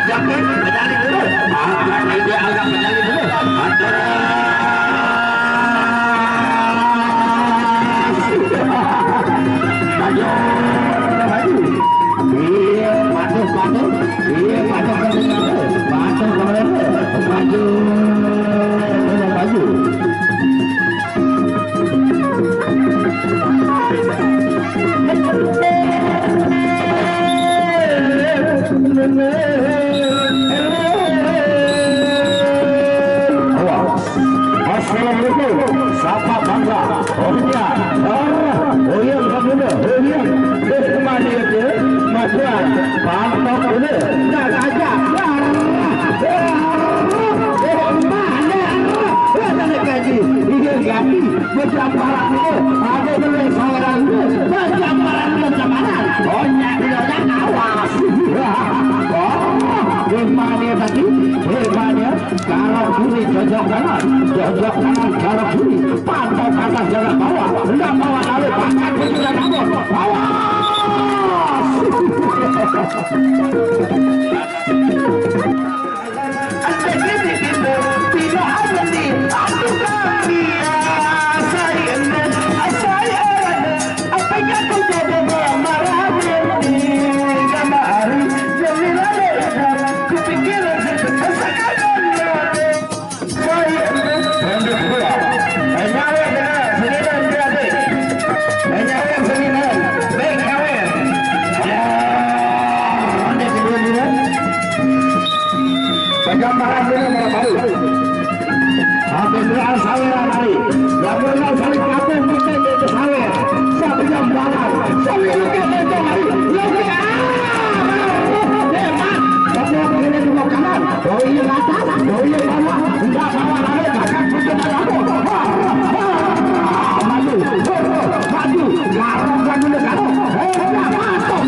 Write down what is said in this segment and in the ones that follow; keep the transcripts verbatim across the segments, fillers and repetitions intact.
Angkat, pedali dulu. Angkat, dia angkat pedali dulu. Atas. Maju. Maju. Iya, patuh, patuh. Iya, patuh, patuh, patuh. Patuh, patuh. Maju. Maju. Assalamualaikum. Sapa bangga? Oh iya. Ah, oh iya, bukan bunda. Oh iya. Eh, kemana itu? Majuan. Pantok dulu. Dah aja. Ah, ah, eh, mana? Ah, mana kaji? Iya, ganti. Berjamparan lu, ada dulu saweran lu, berjamparan, berjamparan. Onyek lu, onyek, awas. Oh, gimana tadi? Gimana? Garok kiri, jojok kanan, jojok kanan, garok kiri. Pantau atas, jaga bawah, enggak bawah lalu, bahkan kiri dan ampun. Awas. Pejambaran dulu, para baru. Habis doa saweran hari. Lamun saling kabung kita jadi sawer. Sa pejambaran. Saling lukis itu hari. Lukis. Ah, hebat. Tapi ini di kanan. Oh iya, atas. Oh iya, bawah. Enggak bawah lalu. Bahkan pucuk aku. Maju. Maju. Garong dulu, garong. Eh, enggak masuk.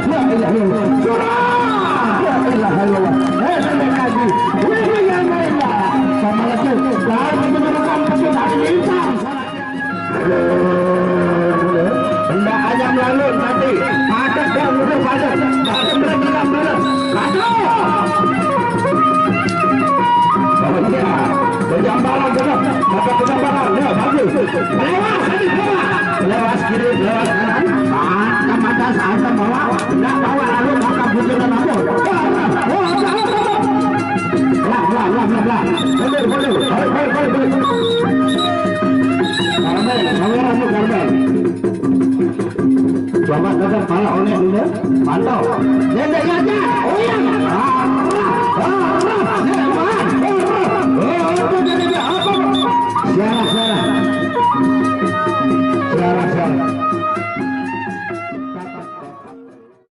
La ilaha illallah. Surah! La ilaha illallah. Eh, nenek kaji. Wih, yang lain lah. Sama lagi. Lalu menurunkan petunjuk dari lintang. Hendak ayam lalu nanti. Padat dan udah padat. Padat berat dalam dalam. Masuk! Oh iya. Pejambaran, gerak. Dapat pejambaran. Ya, bagus. Lewat, tadi lewat. Lewat kiri, lewat kanan. Hantam atas, hantam bawah. Enggak bawah, lalu bakal bujur dan ampun. Wah, wah, wah, wah, wah. Belah, belah, belah, belah, belah. Mundur, mundur. Balik, balik, balik, balik. Karmel, saweran lu, Karmel. Coba tetap pala onek dulu. Pantau. Nenek aja. Oh iya.